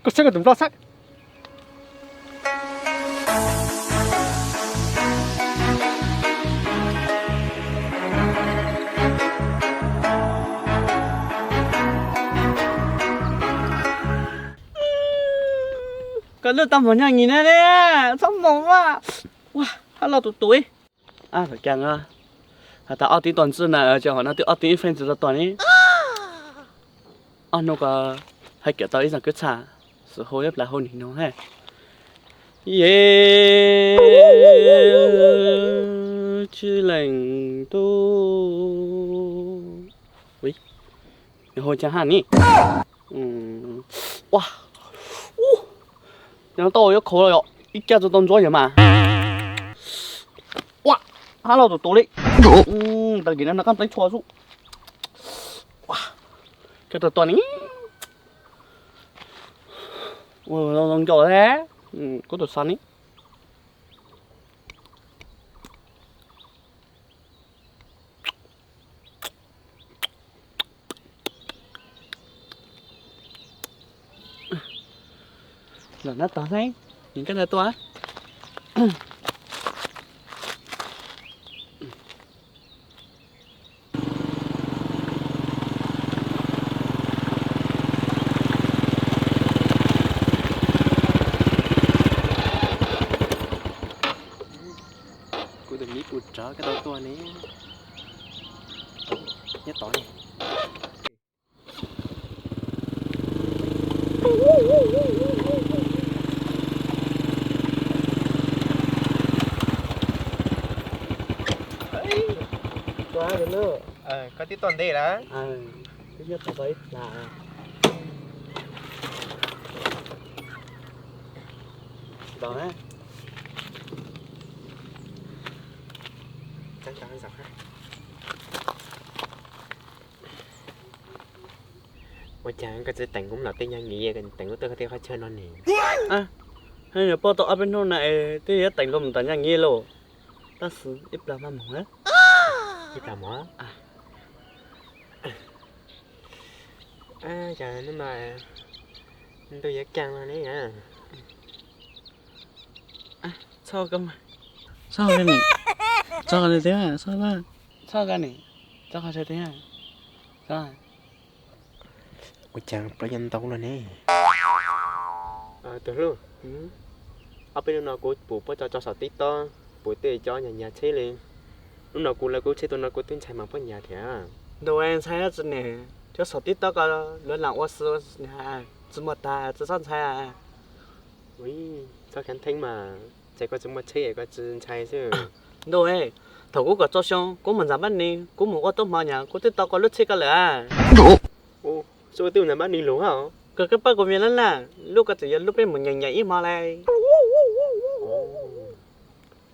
Koj saib koj tus nplog saib. Koj lub tau mos nyog nyias na ne, txhob mus a. Ua, hab loj tus tus ib. Thaum cas has tas ob tib tuaj ntxiv na, ces hom no twb ob tib ib feem ntxiv tuaj tuaj ne. Ob hnub ko hais kiam tau ib zaj kwv txhaj, xwm hu ib plag hu nim no he. Ye, tsis leej tub. Ua, hu caag hab ni. Ua, ub, nyob tau yuav khaus los yom, ib caj tsis tau ntsuab yom mas. Ua, hab loj tus tus li. Tag kis no no qab teeb tshua xwb. Ua, koj tuaj tuaj ni. Ua, zoo nco thiab. Kuv tus xav ni. Los nab tog xeeb, nws koj ntawd tuaj. Kuv tus miv pus tsov koj tau tuaj ne. Nyob tod ne. Koj twb tuaj ntev lawm. Twb nyob tod tau ib plag. Ntaus na. Ua cas koj tsis teem kuv mus tom tej nyag nyiv, teem kuv tuaj tej qhov chaw no ne? Hab yog paub tau ob peb hnub na es twb yuav teem koj mus tom nyag nyiv lauj. Tab sis ib plag maj mus na. Ib plag mus. Cas hnub no ntuj yuav kaaj no ne. Txhob, txhob, txhob tiag, txhob, txhob tiag. Ua cas plaub nyob ntau luaj ne. Tus hlub, ob peb hnub no kuv pum puab tso tso saum TikTok, pum tej cov nyag nyag tsheb li. Hnub no kuv lawv kuv tsheb tus no kuv twb ntshai mas puab nyag thiab. Ntuj, ntshai dab tsi ne, cov saum TikTok ko luav lam ua xwb, tsis muaj tag tsis txhob ntshai. Txhob khav theeb mas, ces koj tsis muaj tsheb es koj tsis ntshai xwb. Ntuj, thaum kuv kaum rau xyoo kuv mus ntxas npab ni, kuv mus ua tub hmo nyag kuv twb tau koj lub tsheb ko lawm. Ua, twb mus ntxas npab ni lug hab. Koj kab pab kuv me lab laj, lub ko tseem yog lub peb mus nyeem nyeem ib hmo le.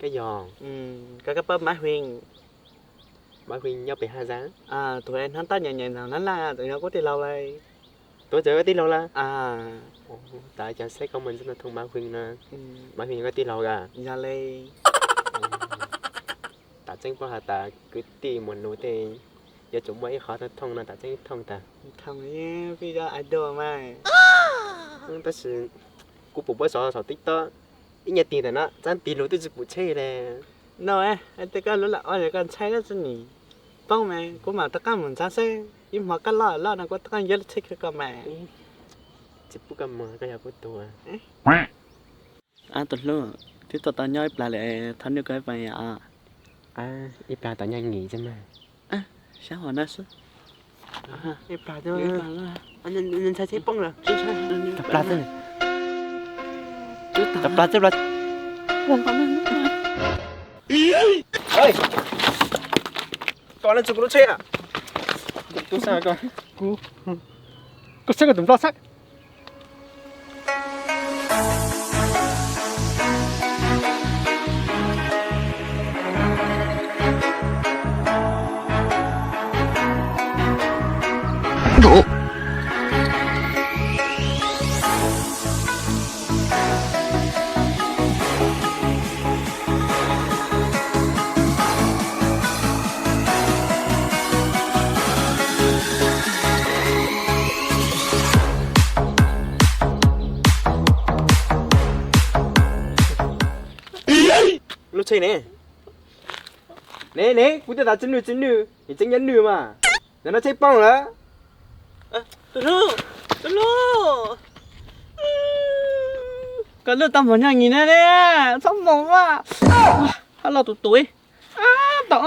Koj yog, koj kab pab Mab Hwee. Mab Hwee nyob pem Haj Zaab. Tus es hnub tab nyeem nyeem ntawm lab laj tseem yog kuv tij laug le. Tuav tseem yog tij laug lawm. Tas cov saib koj mus ntxiv no thooj Mab Hwee no. Mab Hwee yog koj tij laug a? Yog le. Tas tseeb paub has tas kwv tij muam nus tej yuav tsum muaj ib qhov thooj no tas tseeb thooj tag. Thooj peb cov idol mas. Tab sis kuv pum puab sov saum TikTok ib nyuag tig ntawm no txab tig lug twb tsis pum tsheb le. No, tej koj lub lam ob yog koj ntshai dab tsi nim poob mas kuv mam rov qab mus ntxas saib ib hmo koj loj loj no kuv rov qab yuav lub tsheb kws koj mas. Tsis pub koj mus, koj yog kuv tug. Ab, tus hlub, twb tuaj tau nyob ib plag lawm, thov nug koj ib plag yom. Ib plag tom nyag nyiv xwb mas. Sab hauv no xwb. Ib plag, ntshai tsheb poob lawm. Tom plag xwb. Tom plag xwb los. Koj na txug kuv lub tsheb a. Tub sab koj. Koj saib koj tus nplog saib. Lub tsheb ne, ne ne, kuv twb tas txiv nwj txiv nwj, nws tseem nyob nwj mas, ntawm no tsheb poob lawm. Koj lwj tau npaum nyob nis na, txhob mus mas. Hab los tus tus, tom